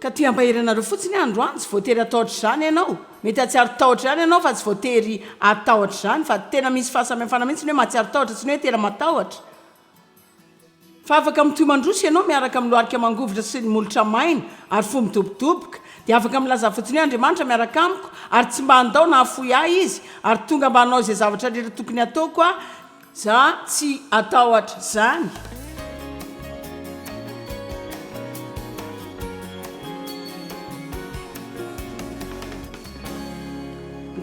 Ka te hampahery anareo fotsiny aho androany, tsy voatery hatahotra izany ianao. Mety hahatsiaro tahotra ihany ianao fa tsy voatery hatahotra izany fa tena misy fahasamihafana mihitsy ny hoe mahatsiaro tahotra sy ny hoe tena matahotra. Fa afaka mitohy mandroso ianao miaraka amin'ny lohalika mangovitra sy ny molotra maina ary fo midobodoboka. Dia afaka milaza fotsiny hoe Andriamanitra miaraka amiko ary tsy mba handao na hahafoy ahy Izy ary tonga mba hanao izay zavatra rehetra tokony hataoko aho Za tsy atahotra zany.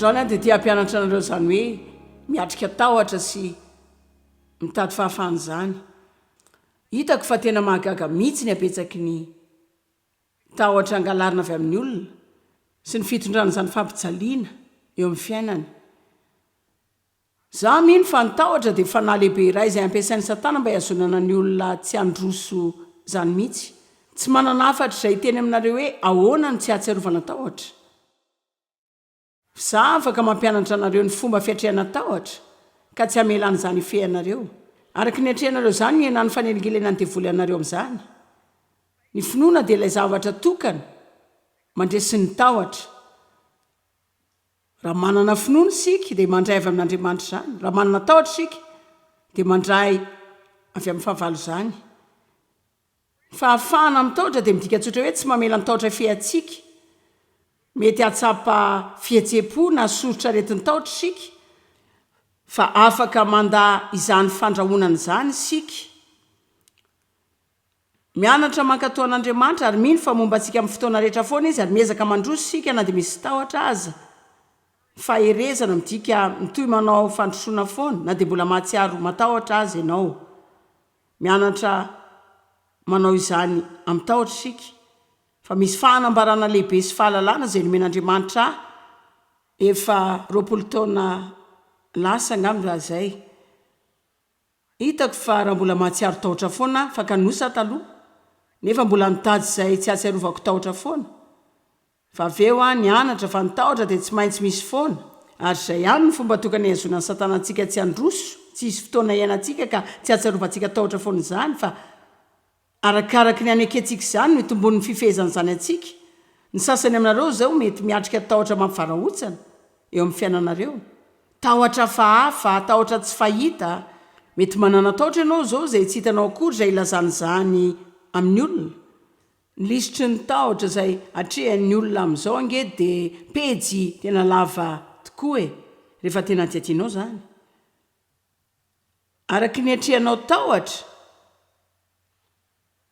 Androany aho dia te hampianatra anareo izany hoe miatrika tahotra sy mitady fahafahana izany. Hitako fa tena mahagaga mihitsy ny habetsaky ny tahotra angalarina avy amin'ny olona sy ny fitondrana izany fampijaliana eo amin'ny fiainany. Za mino fa ny tahotra dia fanahy lehibe iray izay ampiasain'i satana mba hihazonana ny olona tsy handroso zany mihitsy. Tsy manana hafatra izay hiteny aminareo hoe ahoana no tsy hahatsiarovana tahotra. Za afaka mampianatra anareo ny fomba fiatrehana tahotra ka tsy hamela an'izany hifehy anareo. Araka ny atrehanareo izany no hihenan'ny fanelingelenan'ny devoly anareo amin'izany. Ny finoana dia ilay zavatra tokana mandresy ny tahotra. Raha manana finoana isika dia mandray avy amin'Andriamanitra izany. Raha manana tahotra isika dia mandray avy amin'ny fahavalo izany. Ny fahafahana amin'ny tahotra dia midika tsotra hoe tsy mamela ny tahotra hifehy antsika. Mety hahatsapa fihetseham-po na soritr'aretin-tahotra isika, fa afaka mandà izany fandrahonana izany isika. Mianatra mankatò an'Andriamanitra ary mino fa momba antsika amin'ny fotoana rehetra foana Izy ary miezaka mandroso isika na dia misy tahotra aza. Ny faherezana midika mitohy manao fandrosoana foana na dia mbola mahatsiaro matahotra aza ianao. Mianatra manao izany amin'ny tahotra isika fa misy fanambarana lehibe sy fahalalana izay nomen'Andriamanitra ahy efa 20 taona lasa angamba raha izay. Hitako fa raha mbola mahatsiaro tahotra foana aho fa kanosa taloha nefa mbola nitady izay tsy hahatsiarovako tahotra foana. Fa avy eo aho nianatra fa ny tahotra dia tsy maintsy misy foana ary izay ihany no fomba tokana hihazonan'i satana antsika tsy handroso, tsy hisy fotoana hiainantsika ka tsy hahatsiarovantsika tahotra foana izany fa Arakaraky ny anekentsika izany no itombon'ny fifehezan'izany antsika. Ny sasany aminareo izao mety miatrika tahotra mampivarahontsana eo amin'ny fiainanareo. Tahotra hafahafa, tahotra tsy fahita. Mety manana tahotra ianao izao izay tsy hitanao akory izay ilazana izany amin'ny olona. Ny lisitry ny tahotra izay atrehan'ny olona amin'izao ange dia pejy tena lava tokoa e! Rehefa tena hadihadianao izany. Araka ny atrehanao tahotra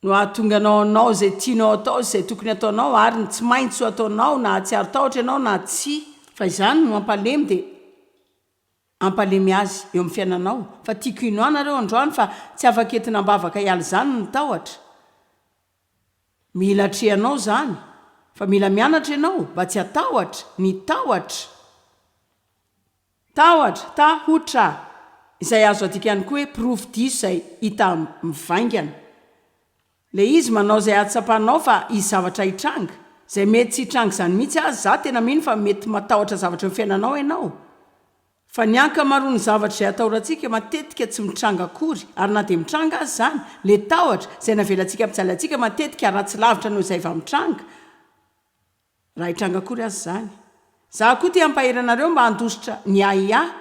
no hahatonga anao hanao izay tianao atao sy izay tokony hataonao ary ny tsy maintsy ho ataonao na hahatsiaro tahotra ianao na tsia. Fa izany no hampalemy dia hampalemy azy eo amin'ny fiainanao. Fa tiako hino anareo androany fa tsy afaka entina am-bavaka hiala izany ny tahotra. Mila atrehanao izany fa mila mianatra ianao mba tsy hatahotra ny tahotra. Tahotra, ta ho tra, izay azo adika ihany koa hoe porofo diso izay hita mivaingana. Ilay izy manao izay hahatsapanao fa hisy zavatra hitranga, izay mety tsy hitranga izany mihitsy aza, za tena mino fa mety matahotra zavatra eo amin'ny fiainanao ianao, fa ny ankamaroan'ny zavatra izay atahorantsika matetika tsy mitranga akory, ary na dia mitranga aza izany, ilay tahotra izay navelantsika hampijaly antsika matetika ratsy lavitra noho izay efa mitranga. Raha hitranga akory aza izany. Za koa te hampahery anareo mba handositra ny ahiahy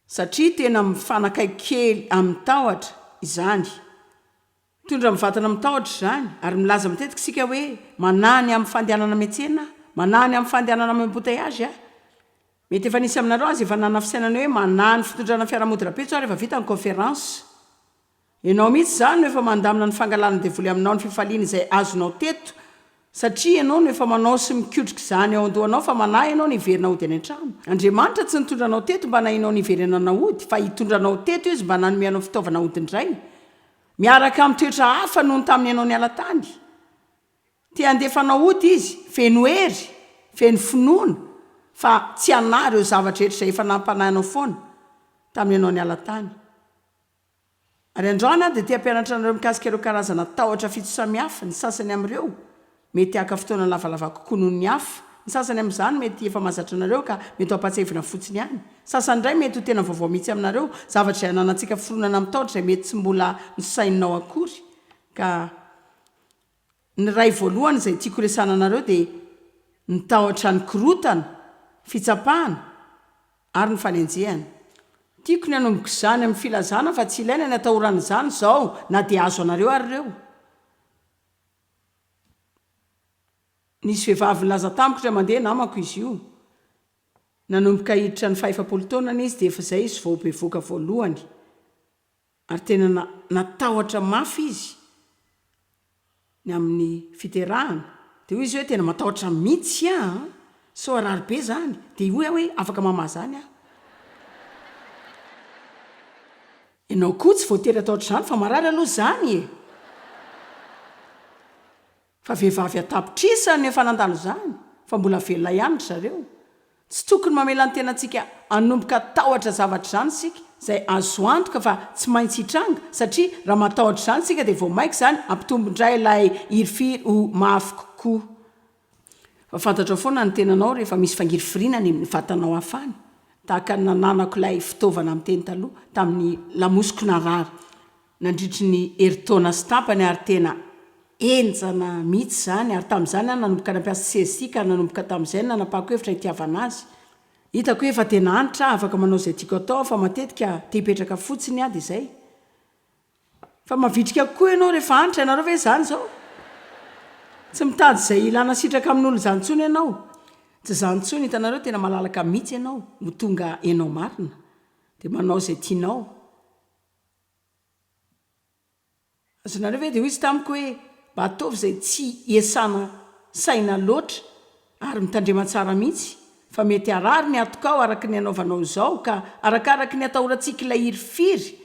satria tena mifanakaiky kely amin'ny tahotra izany. Mitondra mivantana amin'ny tahotra izany ary milaza matetika isika hoe manahy ny amin'ny fandehanana miantsena aho, manahy ny amin'ny fandehanana amin'ny embouteillage aho. Mety efa nisy aminareo aza efa nanana fisainana hoe manahy ny fitondrana fiara mody rapitso aho rehefa vita ny conférence. Ianao mihitsy izany no efa mandamina ny fangalana devoly aminao ny fifaliana izay azonao teto satria ianao no efa manao sy mikotrika izany ao andohanao fa manahy ianao ny hiverina hody any an-trano. Andriamanitra tsy nitondra anao teto mba nahinao ny hiverenana hody fa hitondra anao teto Izy mba nanome anao fitaovana hody indray miaraka amin'ny toetra hafa noho ny tamin'ny ianao niala tany. Te handefa anao hody Izy feno hery, feno finoana fa tsy hanahy ireo zavatra rehetra izay efa nampanahy anao foana tamin'ny ianao niala tany. Ary androany aho dia te hampianatra anareo mikasika ireo karazana tahotra fito samihafa, ny sasany amin'ireo mety haka fotoana lavalava kokoa noho ny hafa, ny sasany amin'izany mety efa mahazatra anareo ka mety ho ampahatsiahivina fotsiny ihany, sasany indray mety ho tena vaovao mihitsy aminareo, zavatra izay ananantsika fironana amin'ny tahotra izay mety tsy mbola nosaininao akory ka. Ny iray voalohany izay tiako resahana anareo dia ny tahotra ny korotana, fitsapana ary ny fanenjehana. Tiako ny hanomboka izany amin'ny filazana fa tsy ilaina ny atahorana izany izao na dia azo anareo ary ireo. Nisy vehivavy nilaza tamiko indray mandeha, namako izy io. Nanomboka hiditra ny fahefapolo taonany izy dia efa izay izy vao bevoka voalohany. Ary tena natahotra mafy izy ny amin'ny fiterahana. Dia hoy izy hoe tena matahotra mihitsy aho an! Sao harary be izany. Dia hoy aho hoe afaka mamaha izany aho. Ianao koa tsy voatery hatahotra izany fa marary aloha izany e! Fa vehivavy an-tapitrisany no efa nandalo izany fa mbola velona ihany ry zareo. Tsy tokony mamela ny tenantsika hanomboka hatahotra zavatra izany isika, izay azo antoka fa tsy maintsy hitranga, satria raha matahotra izany isika dia vao mainka izany hampitombo indray ilay hirifiry ho mafy kokoa. Fa fantatrao foana ny tenanao rehefa misy fangirifiriana any amin'ny vatanao hafa any, tahaka ny nananako ilay fitaovana miteny taloha tamin'ny lamosiko narary. nandritry ny herintaona sy tapany ary tena henjana mihitsy izany ary tamin'izany aho nanomboka nampiasa csi ka nanomboka tamin'izay no nanapahako hevitra hitiavana azy. Hitako hoe efa tena antitra aho afaka manao izay tiako atao aho fa matetika te hipetraka fotsiny aho dia izay. Fa mavitrika kokoa ianao rehefa antitra, ianareo ve izany izao? Tsy mitady izay ilana sitraka amin'olona izany intsony ianao. Tsy izany intsony, hitanareo tena malalaka mihitsy ianao ho tonga ianao marina dia manao izay tianao. Azonareo ve? Dia hoy izy tamiko hoe, Mba ataovy izay tsy hiasana saina loatra, ary mitandrema tsara mihitsy, fa mety harary ny hatokao araka ny anaovanao izao, ka arakaraky ny atahorantsika ilay hirifiry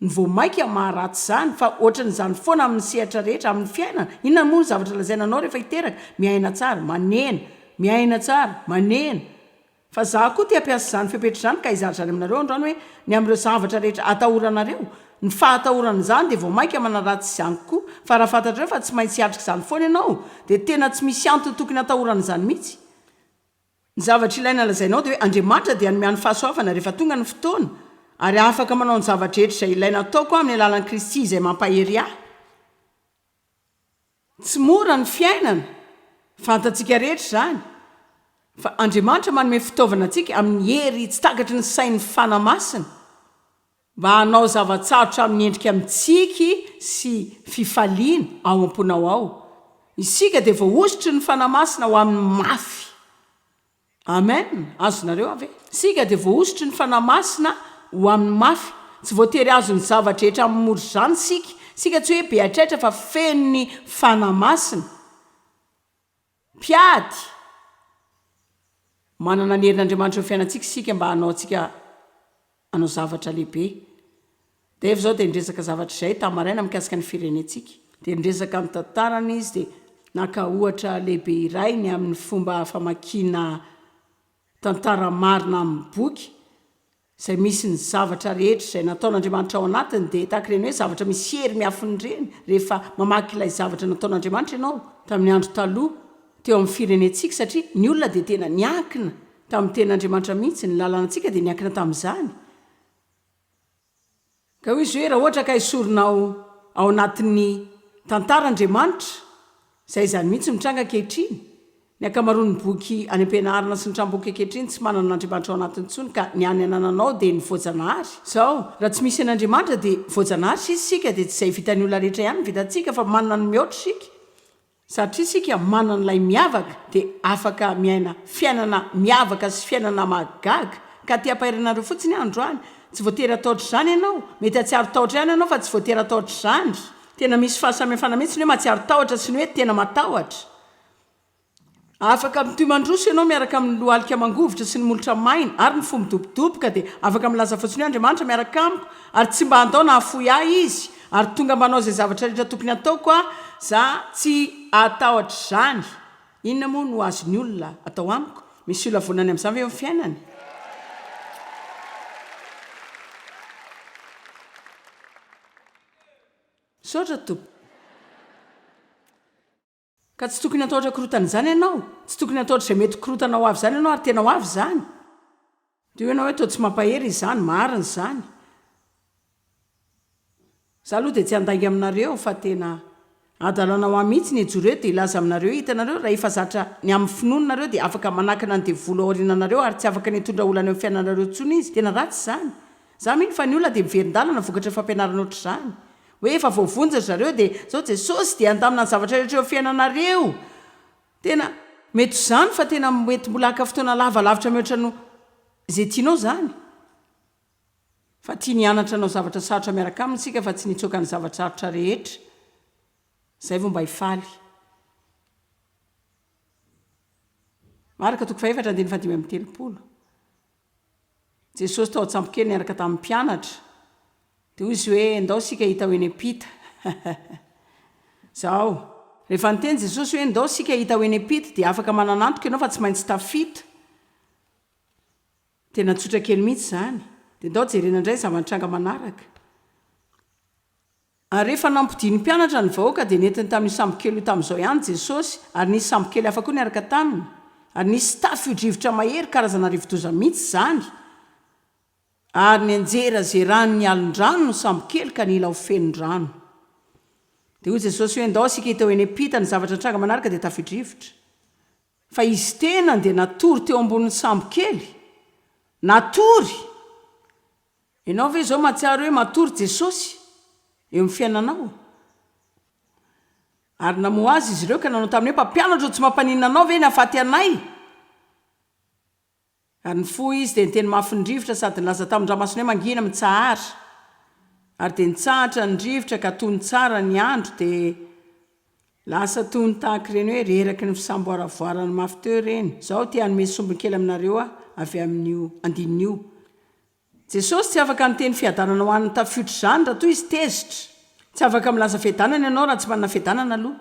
no vao mainka maharatsy izany, fa ohatran'izany foana amin'ny sehatra rehetra amin'ny fiainana, inona moa ny zavatra lazaina anao rehefa hiteraka? Miaina tsara, manena, miaina tsara, manena. Fa izaho koa te hampiasa izany fepetra izany ka hizara izany aminareo androany hoe ny amin'ireo zavatra rehetra atahoranareo, ny fahatahorana izany dia vao mainka manaratsy izany kokoa, fa raha fantatrareo fa tsy maintsy hiatrika izany foana ianao dia tena tsy misy antony tokony hatahorana izany mihitsy. Ny zavatra ilaina lazainao dia hoe Andriamanitra dia hanome ahy ny fahasoavana rehefa tonga ny fotoana ary afaka manao ny zava-drehetra izay ilaina ataoko aho amin'ny alalan'i Kristy izay mampahery ahy. Tsy mora ny fiainana, fantatsika rehetra izany, fa Andriamanitra manome fitaovana antsika amin'ny hery tsy takatry ny sain'ny Fanahy Masina mba hanao zava-tsarotra amin'ny endrika mitsiky sy fifaliana ao am-ponao ao. Isika dia voahosotry ny Fanahy Masina ho amin'ny mafy. Amen! Azonareo ve? Isika dia voahosotry ny Fanahy Masina ho amin'ny mafy. Tsy voatery azon'ny zava-drehetra amin'ny mora izany isika. Isika tsy hoe be haitraitra fa feno ny Fanahy Masina. Mpiady. Manana ny herin'Andriamanitra eo amin'ny fiainantsika isika mba hanao antsika hanao zavatra lehibe. Dave izao dia niresaka zavatra izay tamin'ny maraina mikasika ny firenentsika. Dia niresaka ny tantarany izy dia naka ohatra lehibe iray ny amin'ny fomba famakiana tantara marina amin'ny boky izay misy ny zavatra rehetra izay nataon'Andriamanitra ao anatiny dia tahaka ireny hoe zavatra misy hery miafina ireny rehefa mamaky ilay zavatra nataon'Andriamanitra ianao tamin'ny andro taloha teo amin'ny firenentsika satria ny olona dia tena niankina Tamin'ny tenin'Andriamanitra mihitsy, ny lalanantsika dia niankina tamin'izany. Ka hoy izy hoe, raha ohatra ka esorinao ao anatin'ny tantara Andriamanitra, izay izany mihitsy no mitranga ankehitriny, ny ankamaroan'ny boky any am-pianarana sy ny tranomboky ankehitriny tsy manana an'Andriamanitra ao anatiny intsony ka ny hany anananao dia ny voajanahary. Izao, raha tsy misy an'Andriamanitra dia voajanahary sisa isika, dia tsy izay vitan'ny olona rehetra ihany no vitantsika fa manana ny mihoatra isika. Satria isika manana ilay miavaka dia afaka miaina fiainana miavaka sy fiainana mahagaga. Ka te hampahery anareo fotsiny aho androany. Tsy voatery hatahotra izany ianao. Mety hahatsiaro tahotra ihany ianao fa tsy voatery hatahotra izany. Tena misy fahasamihafana mihitsy ny hoe mahatsiaro tahotra sy ny hoe tena matahotra. Afaka mitohy mandroso ianao miaraka amin'ny lohalika mangovitra sy ny molotra maina ary ny fo midobodoboka dia afaka milaza fotsiny hoe Andriamanitra miaraka amiko ary tsy mba handao na hahafoy ahy Izy ary tonga manao izay zavatra rehetra tokony hataoko aho za tsy hatahotra izany inona moa no azon'ny olona atao amiko? Misy olona vonona ny amin'izany ve eo amin'ny fiainany? Misaotra tompoko. Ka tsy tokony hatahotra korotana izany ianao, tsy tokony hatahotra izay mety ho korotana ho avy izany ianao ary tena ho avy izany. Dia hoy ianao hoe toa tsy mampahery izany, marina izany. Za aloha dia tsy handainga aminareo fa tena. Hadalana ho ahy mihitsy ny hijoro eto dia hilaza aminareo, hitanareo, raha efa zatra ny amin'ny finoana nareo dia afaka manakana ny devoly ao aoriananareo ary tsy afaka ny hitondra olana eo amin'ny fiainanareo intsony izy. Tena ratsy izany. Za mino fa ny olona dia miverin-dalana vokatry ny fampianarana ohatr'izany. Hoe efa voavonjy ry zareo dia zao Jesosy dia handamina ny zavatra rehetra eo amin'ny fiainanareo. Tena mety ho izany fa tena mety mbola haka fotoana lava lavitra mihoatra noho izay tianao izany. Fa tiany hianatra hanao zavatra sarotra miaraka aminy isika fa tsy ny hitsoaka ny zava-tsarotra rehetra. Izay vao mba hifaly. Marka toko fahefatra andininy fahadimy amby telopolo. Jesosy tao an-tsambokely niaraka tamin'ny mpianatra. Dia hoy izy hoe, Ndao isika hita ho eny am-pita. Izao, rehefa niteny Jesosy hoe, Ndao isika hita ho eny am-pita, dia afaka manana antoka ianao fa tsy maintsy tafita. Tena tsotra kely mihitsy izany. Dia ndao jerena indray ny zava-nitranga manaraka. Ary rehefa nampodian'ny mpianatra ny vahoaka, dia nentiny tamin'io sambokely io tamin'izao ihany Jesosy, ary nisy sambokely hafa koa niaraka taminy. Ary nisy tafio-drivotra mahery, karazana rivodoza mihitsy izany. Ary nianjerazeran'ny alon-drano ny sambokely ka nila ho feno rano. Dia hoy Jesosy hoe, Ndao isika hita ho eny am-pita, ny zavatra nitranga manaraka dia tafio-drivotra. Fa izy tenany dia natory teo ambonin'ny sambo kely. Natory! Ianao ve izao mahatsiaro hoe matory Jesosy eo amin'ny fiainanao? Ary namoha azy izy ireo ka nanao taminy hoe, Mpampianatra ô, tsy mampaninona anao ve ny hahafaty anay? Ary nifoha izy, dia niteny mafy ny rivotra sady nilaza tamin-dranomasina hoe, Mangina, mitsahara! Ary dia nitsahatra ny rivotra ka tony tsara ny andro, dia lasa tony tahaka ireny hoe reraky ny fisamboaravoarany mafy teo ireny. Izao, te hanome sombiny kely aminareo aho avy amin'io andininy io. Jesosy tsy afaka niteny fiadanana ho an'ny tafiotra izany raha toa Izy tezitra. Tsy afaka milaza fiadanana ianao raha tsy manana fiadanana aloha.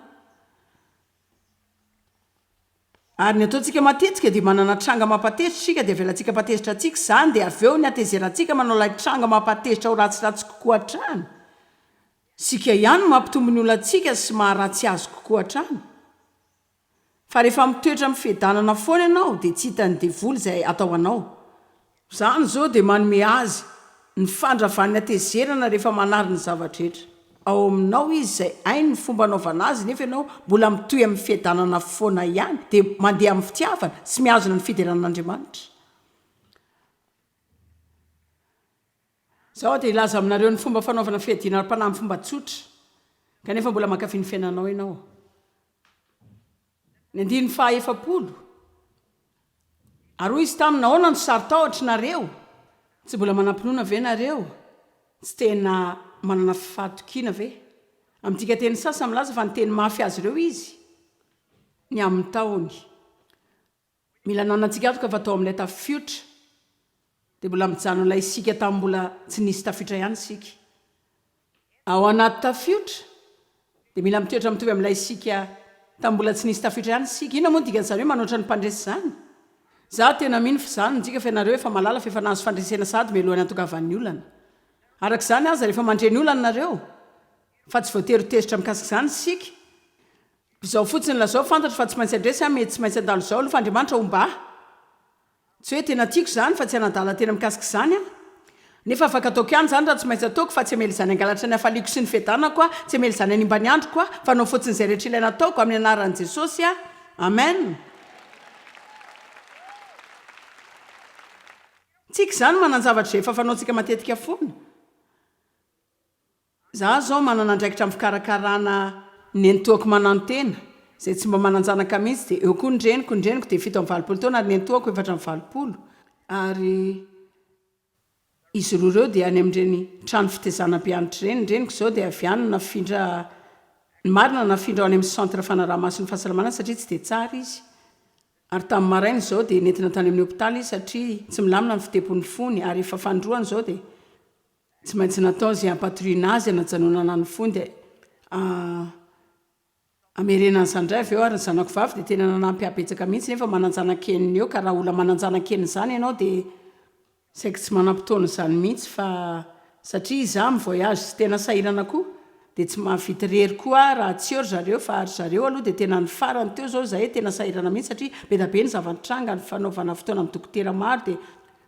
Ary ny ataontsika matetika dia manana tranga mampatezitra isika dia avelantsika hampatezitra antsika izany dia avy eo ny hatezerantsika manao ilay tranga mampatezitra ho ratsiratsy kokoa hatrany. Isika ihany no mampitombo ny olantsika sy maharatsy azy kokoa hatrany. Fa rehefa mitoetra amin'ny fiadanana foana ianao dia tsy hitan'ny devoly izay atao anao. Izany izao dia manome azy ny fandravan'ny hatezerana rehefa manary ny zava-drehetra ao aminao izy izay hainy ny fomba anaovana azy nefa ianao mbola mitohy amin'ny fiadanana foana ihany dia mandeha amin'ny fitiavana sy mihazona ny fiderana an'Andriamanitra. Izaho dia hilaza aminareo ny fomba fanaovana fiadiana ara-panahy amin'ny fomba tsotra kanefa mbola mankafy ny fiainanao ianao. Ny andininy faha 40. Ary hoy izy taminy, Nahoana no saro-tahotra nareo? Tsy mbola manam-pinoana ve nareo? Tsy tena manana fahatokiana ve? Amin'ny dikanteny sasany milaza fa niteny mafy azy ireo izy ny amin'ny tahony. Mila ananantsika antoka fa tao amin'ilay tafiotra dia mbola mijanona ilay isika tamin'ny mbola tsy nisy tafiotra ihany isika. Ao anaty tafiotra dia mila mitoetra mitovy amin'ilay isika tamin'ny mbola tsy nisy tafiotra ihany isika. Inona moa no dikan'izany hoe manoatra ny mpandresy izany? Izaho tena mino fa izany no midika fa ianareo efa mahalala fa efa nahazo fandresena sahady mialohan'ny hatongavan'ny olana. Araka izany aza, rehefa mandre ny olana nareo, fa tsy voatery ho tezitra mikasika izany isika, Izao fotsiny lazao, fantatro fa tsy maintsy handresy aho, mety tsy maintsy handalo izao aloha fa Andriamanitra homba ahy. Tsy hoe tena tiako izany fa tsy hanadala tena mikasika izany aho. Nefa afaka ataoko ihany izany raha tsy maintsy ataoko fa tsy hamela izany hangalatra ny hafaliako sy ny fiadanako aho, tsy hamela izany hanimba ny androko aho, fa hanao fotsiny izay rehetra ilaina ataoko, amin'ny anaran'i Jesosy aho. Amen. Tsika izany manan-javatra izay efa fanaontsika matetika foana. Za zao manana andraikitra amin'ny fikarakarana ny nenitoako manantena, izay tsy mba manan-janaka mihitsy, dia eo koa ny reniko, ny reniko dia 87 taona ary ny nenitoako 84, ary izy roa ireo dia any amin'ireny trano fitezana be antitra ireny, ny reniko izao dia avy any no nafindra, ny marina nafindra ho any amin'ny centre fanaraha-maso ny fahasalamana satria tsy dia tsara izy, ary tamin'ny maraina izao dia nentina tany amin'ny hopitaly izy satria tsy milamina ny fitempon'ny fony, ary efa fanindroany izao dia. Tsy maintsy natao izay hampatoriana azy, hanajanonana ny fony dia hamerenana izany indray avy eo ary ny zanako vavy dia tena nanampy ahy betsaka mihitsy nefa manan-janaka enina eo ka raha olona manan-janaka enina izany ianao dia saiky tsy manam-potoana izany mihitsy fa satria izaho mi-voyage sy tena sahirana koa dia tsy mahavita irery koa aho raha tsy eo ry zareo fa ry zareo aloha dia tena ny farany teo izao izahay tena sahirana mihitsy satria be dia be ny zava-nitranga, ny fanaovana fotoana amin'ny dokotera maro dia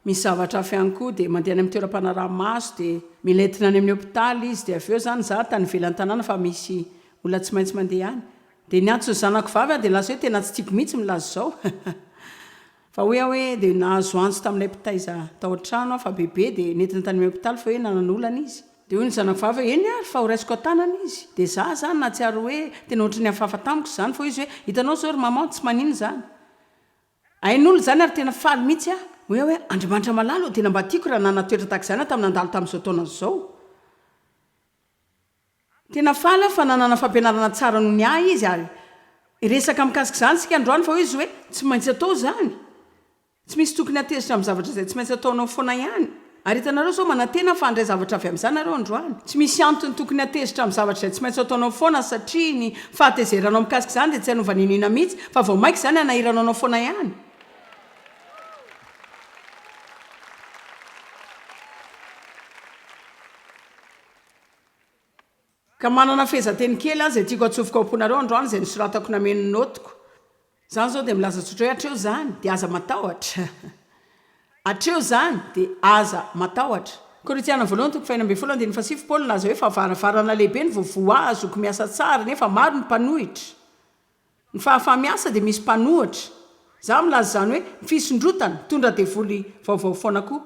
Misy zavatra hafa ihany koa dia mandeha any amin'ny toeram-panaraha-maso dia mila entina any amin'ny hopitaly izy dia avy eo izany za tany ivelan'ny tanàna fa misy Olona tsy maintsy mandeha any. Dia niantso ny zanako vavy aho dia nilaza hoe tena tsy tiako mihitsy milaza izao. Fa hoy aho hoe dia nahazo antso tamin'ilay mpitaiza tao an-trano aho fa bebe dia nentina tany amin'ny hopitaly fa hoe nanana olana izy. Dia hoy ny zanako vavy hoe eny ary fa ho raisiko an-tanana izy. Dia izaho izany nahatsiaro hoe tena ohatran'ny hafahafa tamiko izany fa hoy izy hoe hitanao izao ry maman tsy maninona izany. Hain'olona izany ary tena faly mihitsy aho. Hoy aho hoe Andriamanitra malala ô tena mba tiako raha nanana toetra tahaka izany aho tamin'ny nandalo tamin'izao taona izao. Tena faly aho fa nanana fampianarana tsara noho ny ahy izy ary hiresaka mikasika izany isika androany fa hoy izy hoe tsy maintsy atao izany. Tsy misy tokony hatezitra amin'ny zavatra izay tsy maintsy ataonao foana ihany. Ary hitanareo izao, manantena aho fa handray zavatra avy amin'izany nareo androany. Tsy misy antony tokony hatezitra amin'ny zavatra izay tsy maintsy ataonao foana satria ny fahatezeranao mikasika izany dia tsy hanova n'inon'inona mihitsy fa vao mainka izany hanahirana anao foana ihany. Ka manana fehezanteny kely aho izay tiako atsofoka ao am-ponareo androany izay nosoratako nameno ny naotiko. Izany izao dia milaza tsotra hoe hatreo izany dia aza matahotra. Hatreo izany dia aza matahotra. Korintiana voalohany toko fahenina ambinifolo andininy fahasivy Paoly nilaza hoe fa varavarana lehibe no voavoha ahazoako miasa tsara nefa maro ny mpanohitra. Ny fahafaha-miasa dia misy mpanohitra. Izaho milaza izany hoe ny fisondrotana mitondra devoly vaovao foana koa.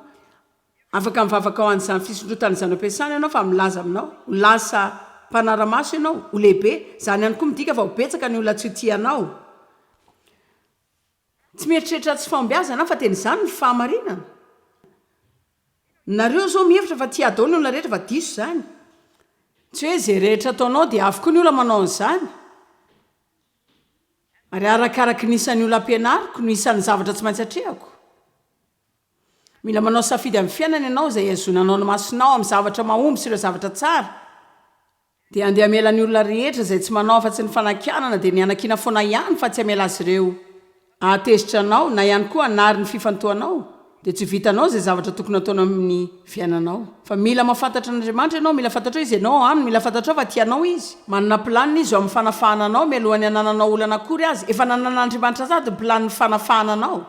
Afaka mivavaka ho an'izany fisondrotana izany ampiasana ianao fa milaza aminao ho lasa mpanara-maso ianao, ho lehibe. Izany ihany koa midika fa ho betsaka ny olona tsy ho tia anao. Tsy mieritreritra tsy fahombiazana aho fa tena izany ny fahamarinana. Nareo izao mihevitra fa tia daholo ny olona rehetra fa diso izany. Tsy hoe izay rehetra ataonao dia avy koa ny olona manao an'izany. Ary arakaraky ny isan'ny olona ampianariko no isan'ny zavatra tsy maintsy atrehako. Mila manao safidy amin'ny fiainana ianao izay hihazonanao ny masonao amin'ny zavatra mahomby sy ireo zavatra tsara. Dia handeha hamela ny olona rehetra izay tsy manao afa-tsy ny fanakianana dia ny hanakiana foana ihany fa tsy hamela azy ireo hahatezitra anao na ihany koa hanary ny fifantohanao dia tsy ho vitanao izay zavatra tokony hataonao amin'ny fiainanao. Fa mila mahafantatra an'Andriamanitra ianao, mila fantatrao Izy ianao ao Aminy, mila fantatrao fa tia anao Izy. Manana planina Izy eo amin'ny fanafahana anao mialohan'ny hanananao olana akory aza. Efa nananan'Andriamanitra sahady ny planin'ny fanafahana anao.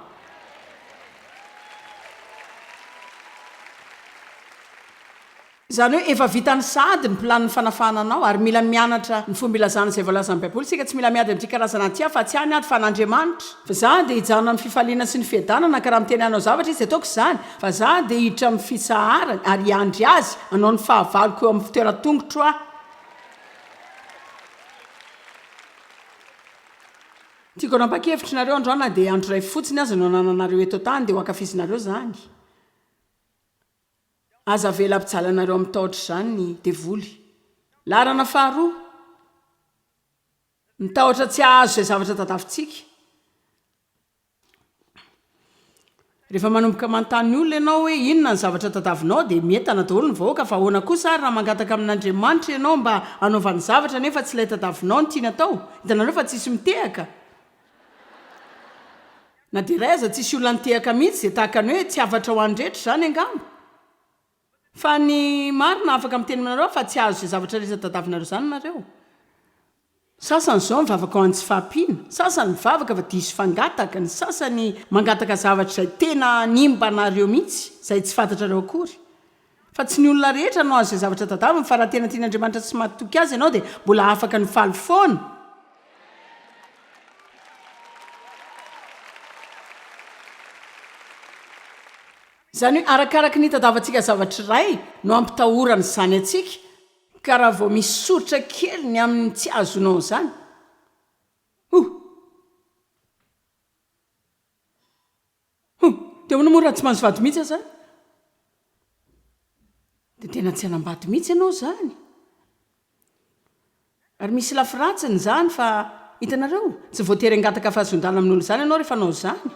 Izany hoe efa vitany sahady ny planin'ny fanafahana anao, ary mila mianatra ny fomba ilazana izay voalazan'ny Baiboly isika. Tsy mila miady amin'ity karazana ity aho, fa tsy ahy ny ady fa an'Andriamanitra. Fa izaho dia hijanona amin'ny fifaliana sy ny fiadanana, ka raha miteny hanao zavatra izy dia ataoko izany, fa izaho dia hiditra amin'ny fitsaharany ary hiandry azy hanao ny fahavaloko eo amin'ny fitoeran-tongotro aho. Tiako hanapa-kevitra nareo androany na dia andro iray fotsiny aza no anananareo eto an-tany dia ho ankafizinareo izany. Aza avela hampijaly anareo amin'ny tahotra izany ny devoly. Laharana faharoa, ny tahotra tsy hahazo izay zavatra tadavintsika. Rehefa manomboka manontany olona ianao hoe inona ny zavatra tadavinao dia mientana daholo ny vahoaka fa ahoana kosa ary raha mangataka amin'Andriamanitra ianao mba hanaovany zavatra nefa tsy ilay tadavinao no tiany atao? Hitanareo fa tsisy mitehaka? Na dia iray aza tsisy olona nitehaka mihitsy dia tahaka ny hoe tsy hafatra ho an'ny rehetra izany angamba. Fa ny marina afaka miteny aminareo aho fa tsy hahazo izay zavatra rehetra tadavinareo izany nareo. Sasany izao mivavaka ho an'ny tsy fahampiana, sasany mivavaka fa diso fangataka, ny sasany mangataka zavatra izay tena hanimba anareo mihitsy, izay tsy fantatrareo akory. Fa tsy ny olona rehetra no hahazo izay zavatra tadaviny fa raha tena tian'Andriamanitra sy matoky Azy ianao dia mbola afaka ny faly foana. Izany hoe arakaraky ny hitadavantsika zavatra iray no ampitahorana izany antsika. Ka raha vao misy soritra kely ny amin'ny tsy ahazoanao an'izany, huh! Huh! Dia ahoana moa raha tsy mahazo vady mihitsy aho izany? Dia tena tsy hanambady mihitsy ianao izany? Ary misy lafy ratsiny izany fa, hitanareo, tsy voatery hangataka fahazoan-dalana amin'olona izany ianao rehefa hanao izany.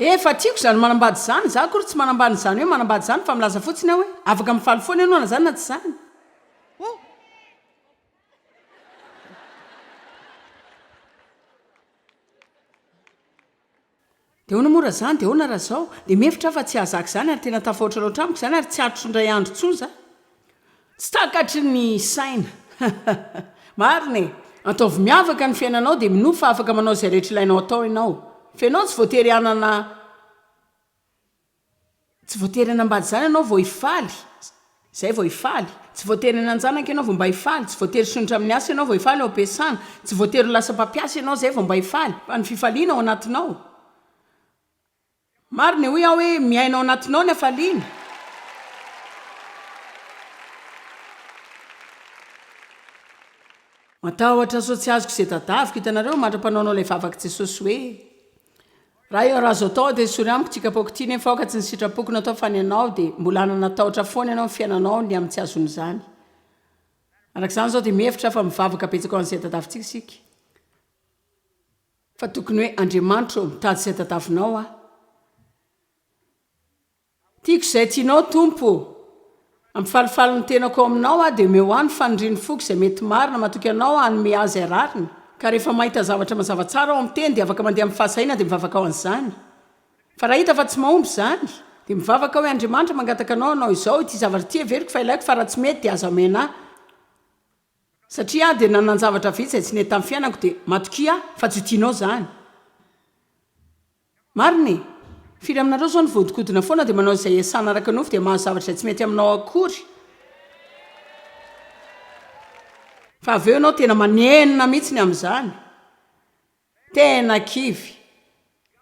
Efa tiako izany manambady izany, izaho akory tsy manambany izany hoe manambady izany fa milaza fotsiny aho hoe afaka mifaly foana ianao na izany na tsy izany. Dia ahoana moa raha izany? Dia ahoana raha izao? Dia mihevitra aho fa tsy hahazaka izany ary tena tafahoatra loatra amiko izany ary tsy haritro indray andro intsony izany. Tsy takatry ny saina. Marina e! Ataovy miavaka ny fiainanao dia minoa fa afaka manao izay rehetra ilainao atao ianao. Fa ianao tsy voatery hanana. Tsy voatery hanambady izany ianao vao hifaly, izay vao hifaly. Tsy voatery hanan-janaka ianao vao mba hifaly, tsy voatery hisondrotra amin'ny asa ianao vao hifaly ao am-piasana, tsy voatery ho lasa mpampiasa ianao izay vao mba hifaly, fa ny fifaliana ao anatinao. Marina e, hoy aho hoe miaina ao anatinao ny hafaliana. Matahotra sao tsy azoko izay tadaviko, hitanareo, mandra-panaonao ilay vavak'i Jesosy hoe, Ray ô, raha azo atao dia esory amiko ity kapoaka ity, nefa aoka tsy ny sitrapoko no atao fa ny Anao, dia mbola hanana tahotra foana ianao amin'ny fiainanao ny amin'ny tsy hahazoana izany. Araka izany izao dia mihevitra aho fa mivavaka betsaka ho an'izay tadavintsika isika. Fa tokony hoe, Andriamanitra ô, mitady izay tadavinao aho. Tiako izay tianao Tompo ô. Hampifalifaly ny tenako ao aminao aho dia omeo ahy ny fanirian'ny foko izay mety marina, matoky anao aho hanome ahy izay rariny. Ka rehefa mahita zavatra mazava tsara ao amin'ny teny dia afaka mandeha amin'ny fahasahiana dia mivavaka ao an'izany. Fa raha hita fa tsy mahomby izany, dia mivavaka aho hoe Andriamanitra mangataka anao hanao izao, ity zavatra ity heveriko fa ilaiko fa raha tsy mety dia aza omena ahy. Satria aho dia nanan-javatra vitsy izay tsy nety tamin'ny fiainako dia matokia aho fa tsy ho tianao izany. Marina e! Firy aminareo izao no voadinkodina foana dia manao izay iasana araka ny nofo dia mahazo zavatra izay tsy mety aminao akory? Fa avy eo ianao tena manenina mihitsy ny amin'izany. Tena kivy.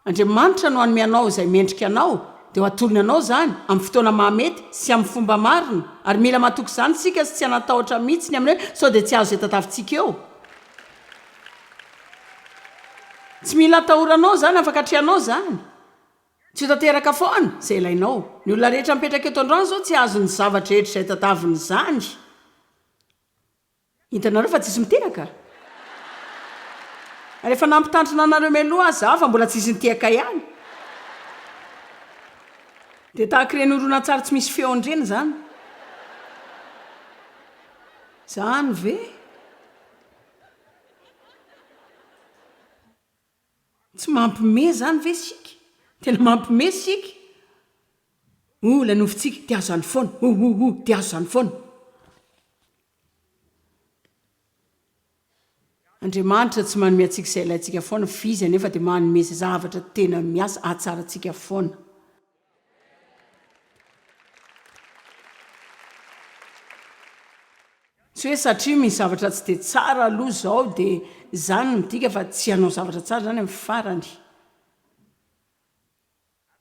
Andriamanitra no hanome anao izay mendrika anao, dia ho atolony anao izany, amin'ny fotoana mahamety sy amin'ny fomba marina. Ary mila matoky izany isika sy tsy hanan-tahotra mihitsy ny amin'ny hoe sao dia tsy azo izay tadavintsika eo. Tsy mila atahoranao izany, afaka atrehanao izany. Tsy ho tanteraka foana izay ilainao. Ny olona rehetra mipetraka eto androany izao tsy hahazo ny zava-drehetra izay tadaviny izany. Hitanareo fa tsisy mitehaka? Ary efa nampitandrina anareo mialoha aza aho fa mbola tsisy nitehaka ihany. Dia tahaka ireny horonantsary tsy misy feony ireny izany. Izany ve? Tsy mampime zany ve isika? Tena mampime isika? Oh, ilay nofintsika, dia azo zany foana, oh, oh, oh, dia azo zany foana. Andriamanitra tsy manome antsika izay ilaintsika foana, fa Izy anefa dia manome izay zavatra tena miasa hahatsara antsika foana. Tsy hoe satria misy zavatra tsy dia tsara aloha izao dia izany no midika fa tsy hanao zavatra tsara izany amin'ny farany.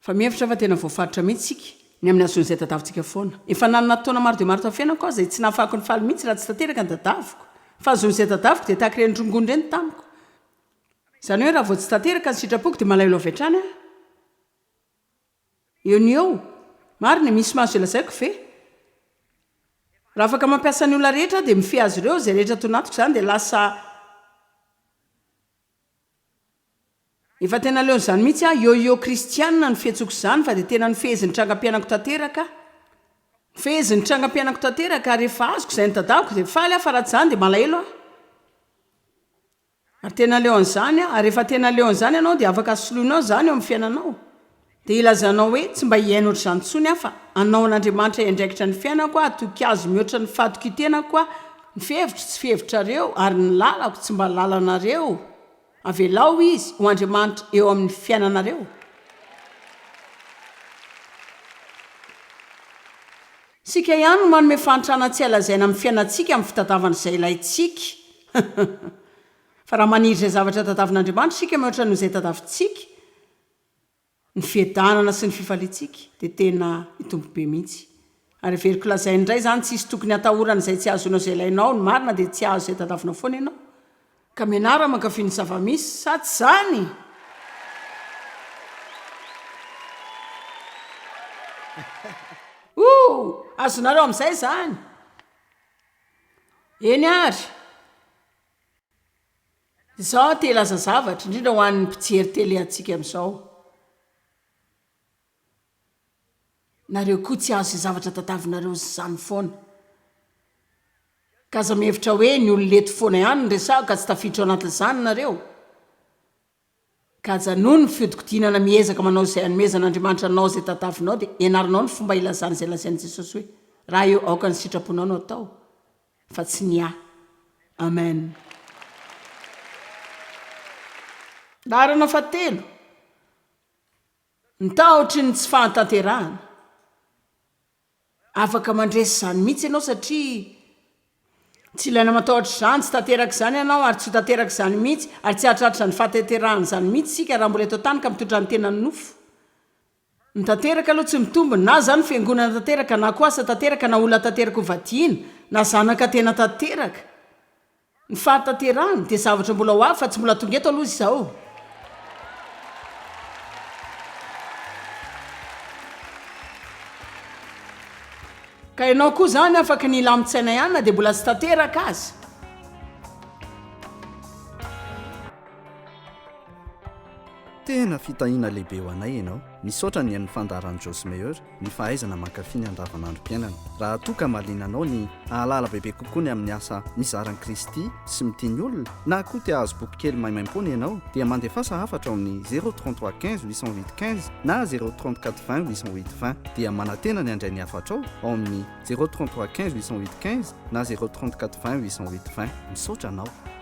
Fa mihevitra aho fa tena voafaritra mihitsy isika ny amin'ny hahazoana izay tadavintsika foana. Efa nanana taona maro dia maro tamin'ny fiainako aho izay tsy nahafahako nifaly mihitsy raha tsy tanteraka ny tadaviko. Ny fahazoana izay tadaviko dia tahaka ireny rongony ireny tamiko. Izany hoe raha vao tsy tanteraka ny sitrapoko dia malahelo avy hatrany aho. Eo no eo. Marina e, misy mahazo izay lazaiko ve? Raha afaka mampiasa ny olona rehetra aho dia mifehy azy ireo, izay rehetra ato anatiko izany dia lasa Efa tena leon'izany mihitsy aho, yo-yo kristianina no fiantsoako izany fa dia tena nofehezin'ny trangam-piainako tanteraka aho. Nofehezin'ny trangam-piainako tanteraka ary rehefa azoko izay notadiaviko dia faly aho fa raha tsy izany dia malahelo aho. Ary tena leo an'izany aho, ary rehefa tena leo an'izany ianao dia afaka soloinao izany eo amin'ny fiainanao. Dia ilazanao hoe, tsy mba hihaino ohatr'izany intsony aho fa hanao an'Andriamanitra hiandraikitra ny fiainako aho, hatoky Azy mihoatra ny fahatokian-tenako aho, ny fihevitro tsy fihevitrareo ary ny lalako tsy mba lalanareo. Avelao Izy ho Andriamanitra eo amin'ny fiainanareo. Isika ihany no manome fahantrana tsy hay lazaina amin'ny fiainantsika amin'ny fitadiavana izay ilaintsika. Fa raha maniry izay zavatra tadiavin'Andriamanitra isika mihoatra noho izay tadiavintsika, ny fiadanana sy ny fifaliantsika dia tena hitombo be mihitsy. Ary heveriko lazaina indray izany, tsisy tokony hatahorana izay tsy hahazoanao izay ilainao, ny marina dia tsy hahazo izay tadiavinao foana ianao. Ka mianara mankafy ny zava-misy, sa tsy izany? Ooh! Azonareo amin'izay izany? Eny ary. Izaho te hilaza zavatra, indrindra ho an'ny mpijery tele antsika amin'izao. Nareo koa tsy azo izay zavatra tadavinareo izany foana. Ka aza mihevitra hoe ny olona eto foana ihany no resahako ka tsy tafiditra ao anatin'izany nareo. Ka ajanony ny fiodikodinana miezaka manao izay anomezan'Andriamanitra anao izay tadavinao dia ianaranao ny fomba ilazana izay lazain'i Jesosy hoe raha eo aoka ny sitraponao no atao fa tsy ny ahy. Amen. Laharana fahatelo. Ny tahotry ny tsy fahatanterahana. Afaka mandresy izany mihitsy ianao satria tsy ilaina matahotra izany, tsy tanteraka izany ianao ary tsy ho tanteraka izany mihitsy ary tsy hahatratra izany fahatanterahana izany mihitsy isika raha mbola eto an-tany ka mitondra ny tenan'ny nofo. Ny tanteraka aloha tsy mitombina, na izany fiangonana tanteraka na koa asa tanteraka na olona tanteraka ho vadiana na zanaka tena tanteraka. Ny fahatanterahana dia zavatra mbola ho avy fa tsy mbola tonga eto aloha izao. Ka ianao koa izany afaka ny hilamin-tsaina ihany na dia mbola tsy tanteraka aza. Tena fitahiana lehibe ho anay ianao. Misaotra ny an'ny fandaharan'i Joyce Meyer. ny fahaizana mankafy ny andavanandrom-piainana. Raha toa ka mahaliana anao ny hahalala bebe kokoa ny amin'ny asa mizara an'i Kristy sy mitia ny olona, na koa te hahazo bokikely maimaimpoana ianao, dia mandefasa hafatra ao amin'ny 0 33 15 808 15 na 0 34 20 808 20. Dia manantena ny handray ny hafatrao ao amin'ny 0 33 15 808 15 na 0 34 20 808 20. Misaotra anao.